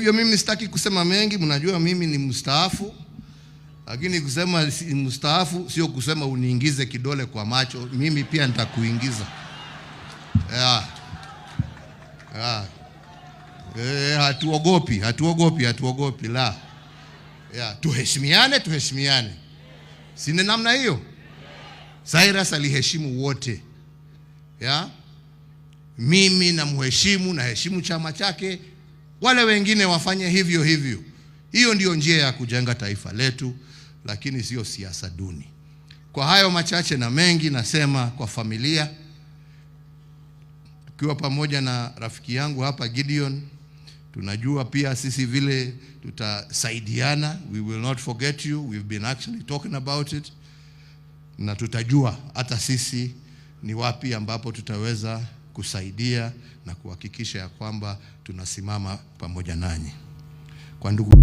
Hivyo mimi sitaki kusema mengi, mnajua mimi ni mstaafu, lakini kusema si mstaafu sio kusema uniingize kidole kwa macho, mimi pia nitakuingiza. Yeah. Yeah. Hatuogopi, hatuogopi, hatuogopi la. Yeah. Tuheshimiane, tuheshimiane. Si ni namna hiyo? Cyrus aliheshimu wote. Yeah? Mimi namheshimu, naheshimu chama chake, wale wengine wafanye hivyo hivyo. Hiyo ndiyo njia ya kujenga taifa letu, lakini sio siasa duni. Kwa hayo machache na mengi, nasema kwa familia, tukiwa pamoja na rafiki yangu hapa Gideon, tunajua pia sisi vile tutasaidiana. We will not forget you. We've been actually talking about it, na tutajua hata sisi ni wapi ambapo tutaweza kusaidia na kuhakikisha ya kwamba tunasimama pamoja nanyi. Kwa ndugu